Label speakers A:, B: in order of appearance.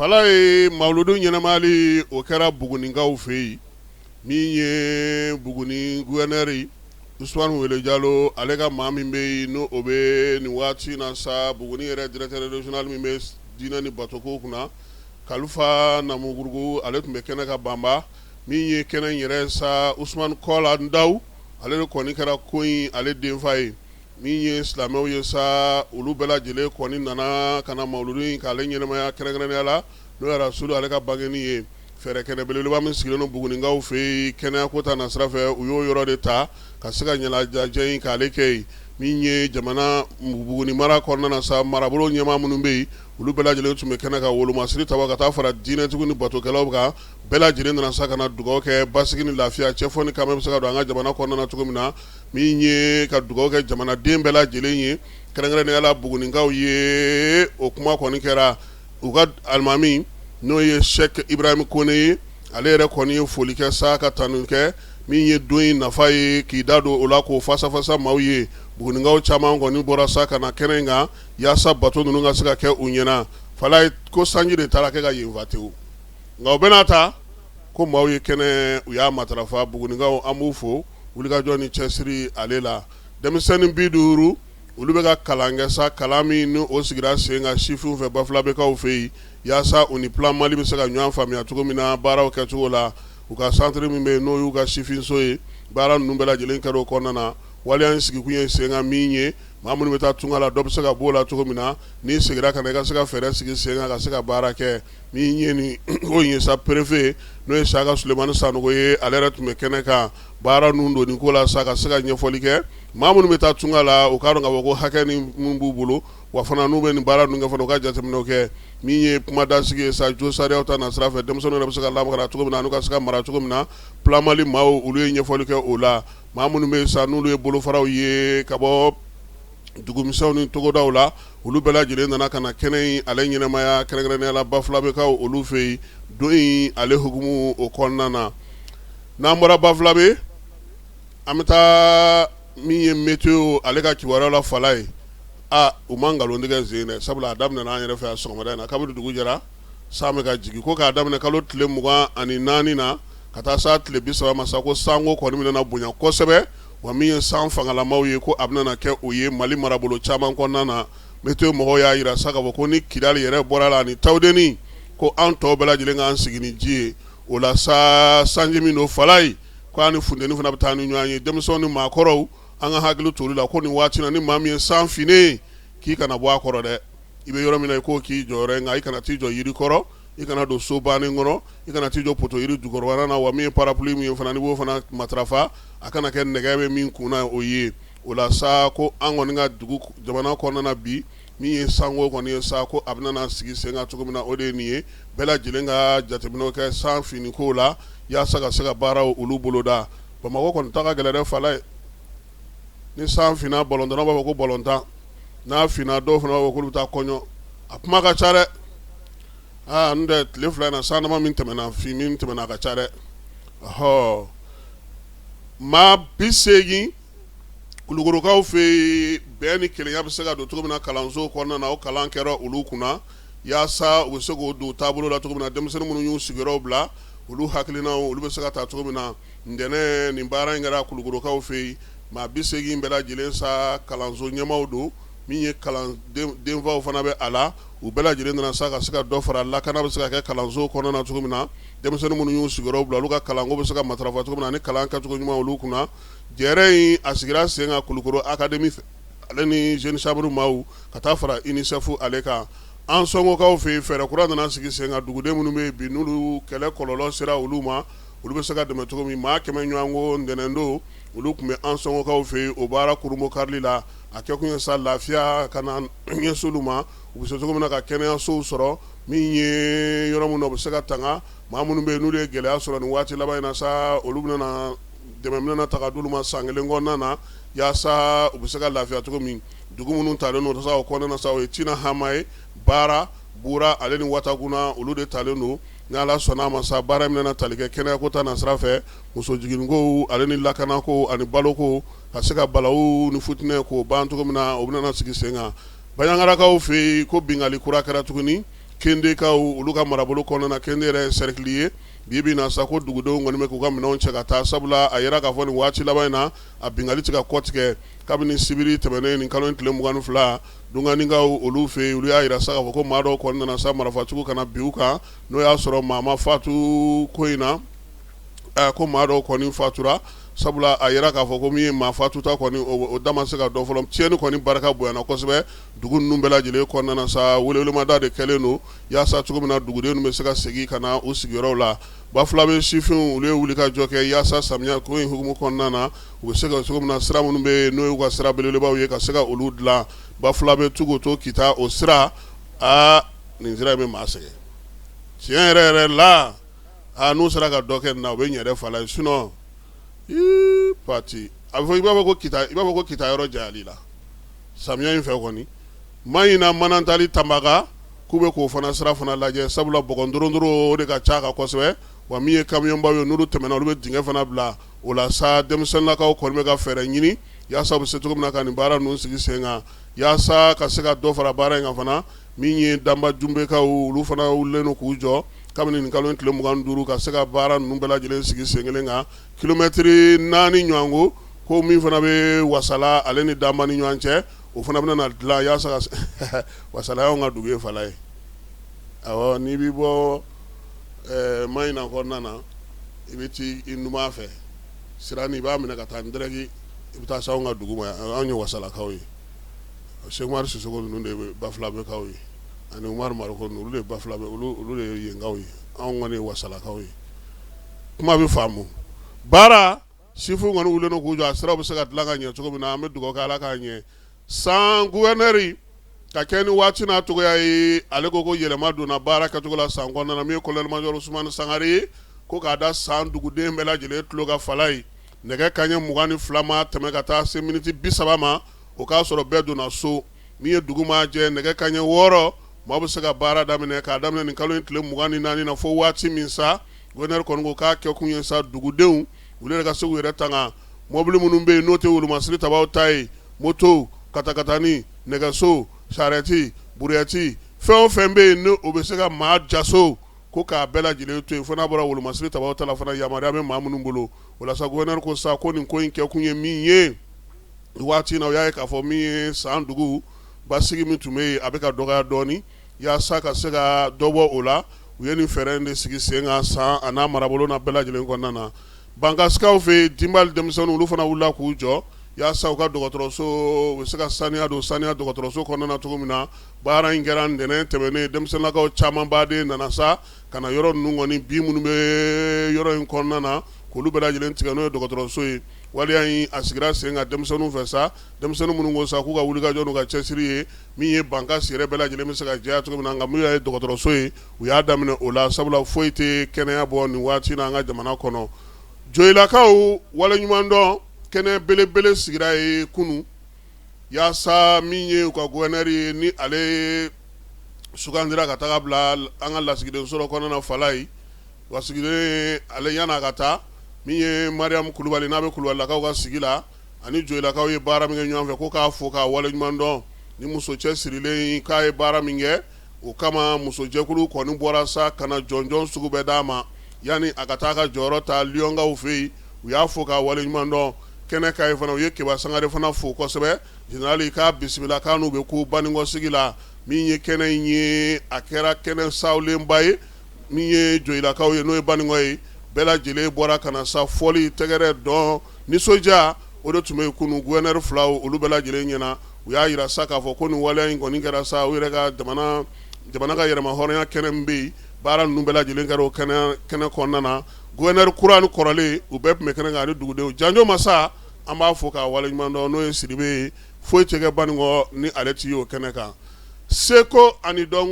A: Falaye mawuludu ɲɛnamayali o kɛra Bugunikaw fɛ yen, min ye Buguni gouverneur Usumani Wele Jalo, ale ka maa min bɛ yen, n'o o bɛ nin waati in na sa Buguni yɛrɛ directeur régional min bɛ diinɛ ni batoko kunna, Kalifa Namukuruku, ale tun bɛ kɛnɛ kan banba. Min ye kɛnɛ in yɛrɛ sa, Usumani Kɔla Ndaw, ale de kɔni kɛra ko in ale denfa ye. Min ye silamɛw ye sa, olu bɛɛ lajɛlen kɔni nana ka na mawuludu in k'ale ɲɛnamaya kɛrɛnkɛrɛnnenya la, n'o ye Rasulu ale ka bangeni ye. Fɛɛrɛ kɛnɛ belebeleba min sigilen don Bugunikaw fɛ yen kɛnɛyako ta nasira fɛ, u y'o yɔrɔ de ta ka se ka ɲɛnajɛ in k'ale kɛ yen. Min ye jamana Buguni mara kɔnɔna na sa, marabolo ɲɛmaa minnu bɛ yen, olu bɛɛ lajɛlen tun bɛ kɛnɛ kan, wolomasiri ta ka taa fara diinɛtigiw ni batokɛlaw kan. Bɛɛ lajɛlen nana sa ka na dugawu kɛ basigi ni lafiya, cɛfɔ ni kanbɛn bɛ se ka don an ka jamana kɔnɔna na cogo min na. Min ye ka dugawu kɛ jamanaden bɛɛ lajɛlen ye, kɛrɛnkɛrɛnnenya la Bugunikaw ye, o kuma kɔni kɛra u ka alimami n'o ye Sɛki Ibrahim Kone ye, ale yɛrɛ kɔni ye foli kɛ sa ka tanu kɛ min ye don in nafa ye, k'i da don o la k'o fasafasa maaw ye. Bugunikaw caman kɔni bɔra sa ka na kɛnɛ in kan yaasa bato ninnu ka se ka kɛ u ɲɛna. Falaye ko sanji de taara kɛ ka yen fa tewu, nka o bɛɛ n'a ta ko maaw ye kɛnɛ u y'a matarafa. Bugunikaw, an b'u fo wulikajɔ ni cɛsiri ale la. Denmisɛnnin 50, olu bɛ ka kalan kɛ sa, kalan min ni o sigira sen kan sifinw fɛ Bafulabɛkaw fɛ yen, yaasa u ni Plan Mali bɛ se ka ɲɔgɔn faamuya cogo min na baaraw kɛcogo la. U ka centre min bɛ yen, n'o y'u ka sifinso ye, baara ninnu bɛɛ lajɛlen kɛra o kɔnɔna na. Waleya in sigikun ye sen kan min ye, maa minnu bɛ taa tunga la, dɔ bɛ se ka b'o la cogo min na, n'i seginna ka na, i ka se ka fɛɛrɛ sigi sen kan ka se ka baara kɛ. Min ye nin ko in ye sa, préfet n'o ye Siyaka Sulemani Sanogo ye, ale yɛrɛ tun bɛ kɛnɛ kan baara ninnu donni ko la sa, ka se ka ɲɛfɔli kɛ maa minnu bɛ taa tunga la, u k'a dɔn k'a fɔ ko hakɛ ni minnu b'u bolo, wa fana n'u bɛ nin baara ninnu kɛ fana, u ka jateminɛw kɛ. Min ye kuma dasigi ye sa, jo sariyaw ta nasira fɛ, denmisɛnninw yɛrɛ bɛ se ka lamara cogo min na, n'u ka se ka mara cogo min na, Plan Mali maaw, olu ye ɲɛfɔli kɛ o la. Maa minnu bɛ yen sa, n'olu ye bolofaraw ye ka bɔ dugumisɛnw ni togodaw la, olu bɛɛ lajɛlen nana ka na kɛnɛ in ale ɲɛnamaya, kɛrɛnkɛrɛnnenya la Bafulabɛkaw olu fɛ yen don in ale hukumu o kɔnɔna na. N'an bɔra Bafulabɛ, an bɛ taa min ye météo ale ka kibaruya la. Falaye, aa, u ma nkalon tigɛ sen dɛ, sabula a daminɛna an yɛrɛ fɛ yan sɔgɔmada in na. Kabini dugu jɛra, san bɛ ka jigin. Ko k'a daminɛ kalo tile 24 na ka taa sa tile 30 ma sa, ko sanko kɔni bɛna bonya kosɛbɛ, wa min ye san fangalamaw ye, ko a bɛna kɛ o ye Mali marabolo caman kɔnɔna na. Météo mɔgɔw y'a jira sa k'a fɔ ko ni Kidali yɛrɛ bɔra la ani Tawudeni, ko an tɔw bɛɛ lajɛlen k'an sigi ni ji ye. O la sa, sanji min don, Falaye, ko a ni funteni fana bɛ taa ni ɲɔgɔn ye. Denmisɛnw ni maakɔrɔw, an ka hakili to olu la, ko nin waati na, ni maa min ye san finnen, k'i kana bɔ a kɔrɔ dɛ. I bɛ yɔrɔ min na, i k'o k'i jɔyɔrɔ ye, nka i kana t'i jɔ yiri kɔrɔ, i kana don so bannen kɔnɔ, i kana t'i jɔ poto yiri jukɔrɔla na. Wa min ye parapluie min ye fana, n'i b'o fana matarafa, a kana kɛ nɛgɛ bɛ min kun na o ye. O la sa, ko an kɔni ka dugu jamana kɔnɔna na bi, min ye sanko kɔni ye sa, ko a bɛna sigi sen kan cogo min na, o de ye nin ye. Bɛɛ lajɛlen ka jateminɛw kɛ san finni ko la yaasa ka se ka baaraw olu boloda. Bamakɔ kɔni ta ka gɛlɛn dɛ, Falaye. Ni san finna, balontannaw b'a fɔ ko balontan. N'a finna, dɔw fana b'a fɔ k'olu bɛ taa kɔɲɔ. A kuma ka ca dɛ. Aa, n tɛ tile 2 in na, san dama min tɛmɛna, fin min tɛmɛna, a ka ca dɛ. Ɔhɔ, maa 80 Kulukorokaw fɛ yen, bɛn ni kelenya bɛ se ka don cogo min na kalanso kɔnɔna na, o kalan kɛra olu kunna yaasa u bɛ se k'o don taabolo la cogo min na. Denmisɛnnin minnu y'u sigiyɔrɔw bila, olu hakilinaw, olu bɛ se ka ta cogo min na. Ntɛnɛn nin baara in kɛra Kulukorokaw fɛ yen. Maa 80 bɛɛ lajɛlen sa, kalanso ɲɛmaaw don, min ye kalan denfaw fana bɛ a la, u bɛɛ lajɛlen nana sa ka se ka dɔ fara lakana bɛ se ka kɛ kalanso kɔnɔna na cogo min na, denmisɛnnin minnu y'u sigiyɔrɔw bila, olu ka kalanko bɛ se ka matarafa cogo min na, ani kalan kɛcogo ɲuman olu kunna. Jɛrɛ in a sigira sen kan Kulukoro académie fɛ, ale ni jeune chambre maaw, ka taa fara UNICEF ale kan. Ansɔngokaw fɛ yen, fɛɛrɛ kura nana sigi sen kan. Duguden minnu bɛ yen bi, n'olu kɛlɛ kɔlɔlɔ sera olu ma, olu bɛ se ka dɛmɛ cogo min. Maa 100 ɲɔgɔn ko ntɛnɛndon, olu tun bɛ Ansɔngokaw fɛ yen o baara kurunbonkarili la. A kɛkun ye sa lafiya ka na ɲɛsin olu ma, u bɛ se cogo min na ka kɛnɛyasow sɔrɔ, min ye yɔrɔ minnu na u bɛ se ka tanga. Maa minnu bɛ yen, n'olu ye gɛlɛya sɔrɔ nin waati laban in na sa, olu bɛna dɛmɛ bɛna ta ka d'olu ma san kelen kɔnɔna na yaasa u bɛ se ka lafiya cogo min. Dugu minnu talen don sa o kɔnɔna na sa, o ye Tina Hama ye, Baara, Bura ale ni Wataguna, olu de talen don. Ni Ala sɔnna a ma sa, baara in bɛna tali kɛ kɛnɛyako ta nasira fɛ, muso jiginko ale ni lakanako ani baloko, ka se ka balawu ni futinɛ k'o ban cogo min na, o bɛna sigi sen kan. Baɲagarakaw fɛ yen, ko binkanni kura kɛra tuguni. Kendekaw olu ka marabolo kɔnɔna na, Kende yɛrɛ ye cercle ye. Bi bi in na sa, ko dugudenw kɔni bɛ k'u ka minɛnw cɛ ka taa, sabula a yera k'a fɔ nin waati laban in na, a binkanni tɛ ka kɔtigɛ kabini sibiri tɛmɛnen nin kalo in tile 22. Dunkaninkaw olu fɛ yen, olu y'a jira sa k'a fɔ ko maa dɔw kɔni nana sa marifatigiw ka na bin u kan, n'o y'a sɔrɔ maa ma fatu ko in na, ko maa dɔw kɔni fatura, sabula a yera k'a fɔ ko min ye maa fatuta kɔni, o da ma se ka dɔn fɔlɔ. Tiɲɛni kɔni barika bonyana kosɛbɛ dugu ninnu bɛɛ lajɛlen kɔnɔna na sa. Welewelemada de kɛlen don yaasa cogo min na dugudenw bɛ se ka segin ka na u sigiyɔrɔw la. Bafulabe sifinw, olu ye wulikajɔ kɛ yaasa samiya ko in hukumu kɔnɔna na, u bɛ se ka cogo min na sira minnu bɛ yen n'o y'u ka sira belebelebaw ye, ka se ka olu dilan. Bafulabe Tukoto Kita, o sira, aa, nin sira in bɛ maa sɛgɛn tiɲɛ yɛrɛ yɛrɛ la. Aa, n'u sera ka dɔ kɛ nin na, o bɛ ɲɛ dɛ Falaye, sinon ii pati a bɛ fɔ i b'a fɔ ko Kita, i b'a fɔ ko Kita yɔrɔ janyali la samiya in fɛ kɔni. Maɲina Manantali Tanbaga, k'u bɛ k'o fana sira fana lajɛ, sabula bɔgɔ ndorondoro o de ka ca kan kosɛbɛ. Wa min ye kamiyɔnbaw ye, n'olu tɛmɛna, olu bɛ dingɛ fana bila o la sa. Denmisɛnninlakaw kɔni bɛ ka fɛɛrɛ ɲini yaasa u bɛ se cogo min na ka nin baara ninnu sigi sen kan, yaasa ka se ka dɔ fara baara in kan fana. Min ye Danba Junbekaw, olu fana wulilen don k'u jɔ kabini nin kalo in tile 25 ka se ka baara ninnu bɛɛ lajɛlen sigi sen kelen kan, kilomɛtiri 4 ɲɔgɔn ko, ko min fana bɛ Wasala ale ni Danba ni ɲɔgɔn cɛ, o fana bɛna na dilan yaasa ka Wasala y'anw ka dugu ye Falaye. Awɔ, n'i bɛ bɔ Maɲina kɔnɔna na, i bɛ t'i numan fɛ sira nin, i b'a minɛ ka taa direct, i bɛ taa se anw ka dugu ma. Anw ye Wasalakaw ye. Sɛki Umaru Sisɔkɔ ninnu de ye Bafulabɛkaw ye, ani Umaru Mariko ninnu, olu de ye Bafulabɛ, olu de ye yenkaw ye. Anw kɔni ye Wasalakaw ye. Kuma bɛ faamu. Baara sifinw kɔni wulilen don k'u jɔ, a siraw bɛ se ka dilan ka ɲɛ cogo min na, an bɛ dugawu kɛ Ala k'a ɲɛ. San gouverneur ka kɛ ni waati n'a cogoya ye, ale ko ko yɛlɛma donna baara kɛcogo la san kɔnɔna na. Min ye colonel major Usumani Sangare ye, ko k'a da san duguden bɛɛ lajɛlen tulo kan Falaye, nɛgɛ kanɲɛ 22 ma tɛmɛ ka taa se miniti 30 ma, o k'a sɔrɔ bɛɛ donna so. Min ye dugu maa jɛ nɛgɛ kanɲɛ 6, maa bɛ se ka baara daminɛ k'a daminɛ nin kalo in tile 24 na fo waati min sa. Gouverneur kɔni ko k'a kɛkun ye sa dugudenw olu yɛrɛ ka se k'u yɛrɛ tanga. Mɔbili minnu bɛ yen n'o tɛ wolomasiri tabaw ta ye, moto, katakatani, nɛgɛso, sarɛti, buruyɛti, fɛn o fɛn bɛ yen n'o bɛ se ka maa jaso, ko k'a bɛɛ lajɛlen to yen, fo n'a bɔra wolomasiri tabaw ta la fana, yamaruya bɛ maa minnu bolo. O la sa, gouverneur ko sa ko nin ko in kɛkun ye min ye waati in na, o y'a ye k'a fɔ min ye san dugu basigi min tun bɛ yen, a bɛ ka dɔgɔya dɔɔnin. Yaasa ka se ka dɔ bɔ o la, u ye nin fɛɛrɛ in de sigi sen kan san a n'a marabolo na bɛɛ lajɛlen kɔnɔna na. Bankasikaw fɛ yen, Dinbal denmisɛnninw, olu fana wulila k'u jɔ yaasa u ka dɔgɔtɔrɔso, u bɛ se ka saniya don saniya dɔgɔtɔrɔso kɔnɔna na cogo min na. Baara in kɛra ntɛnɛn tɛmɛnen. Denmisɛnninlakaw caman baden nana sa ka na yɔrɔ ninnu kɔni, bin minnu bɛ yɔrɔ in kɔnɔna na, k'olu bɛɛ lajɛlen tigɛ, n'o ye dɔgɔtɔrɔso ye. Waleya in a sigira sen kan denmisɛnninw fɛ sa, denmisɛnnin minnu ko sa k'u ka wulikajɔ n'u ka cɛsiri ye min ye Bankasi yɛrɛ bɛɛ lajɛlen bɛ se ka jɛya cogo min na. Nka min ye dɔgɔtɔrɔso ye, u y'a daminɛ o la, sabula foyi tɛ kɛnɛya bɔ nin waati na an ka jamana kɔnɔ. Joyilakaw waleɲumandɔn kɛnɛ belebele sigira ye kunun, yaasa min ye u ka gouverneur ye, ni ale sugandira ka taga bila an ka lasigidenso dɔ kɔnɔna na Falaye. Lasigiden ale yan'a ka taa, min ye Mariam Kulubali, n'a bɛ Kulubalilakaw ka sigi la, ani Joyilakaw ye baara min kɛ ɲɔgɔn fɛ, ko k'a fo k'a waleɲumandɔn ni muso cɛsirilen k'a ye baara min kɛ. O kama musojɛkulu kɔni bɔra sa ka na jɔnjɔn sugu bɛɛ d'a ma yanni a ka taa ka jɔyɔrɔ ta Liyɔnkaw fɛ yen. U y'a fo k'a waleɲumandɔn kɛnɛ kan yen fana. U ye Keba Sangare fana fo kosɛbɛ, général k'a bisimila, k'a n'u bɛ ko Banikɔsigi la. Min ye kɛnɛ in ye, a kɛra kɛnɛ sawulenba ye. Min ye Joyilakaw ye, n'o ye Banikɔ ye, bɛɛ lajɛlen bɔra ka na sa, fɔli, tɛgɛrɛ, dɔn, nisɔndiya, o de tun bɛ yen kunun. Gouverneur filaw olu bɛɛ lajɛlen ɲɛna, u y'a jira sa k'a fɔ ko nin waleya in kɔni kɛra sa u yɛrɛ ka jamana ka yɛrɛmahɔrɔnya kɛnɛ min bɛ yen, baara ninnu bɛɛ lajɛlen kɛra o kɛnɛ kɔnɔna na. Gouverneur kura ni kɔrɔlen, u bɛɛ tun bɛ kɛnɛ kan ani dugudenw. Janjo masa, an b'a fo k'a waleɲumandɔn, n'o ye Sidibe ye. Foyi tɛ kɛ Banikɔ ni ale tɛ ye o kɛnɛ kan. Seko ani dɔn.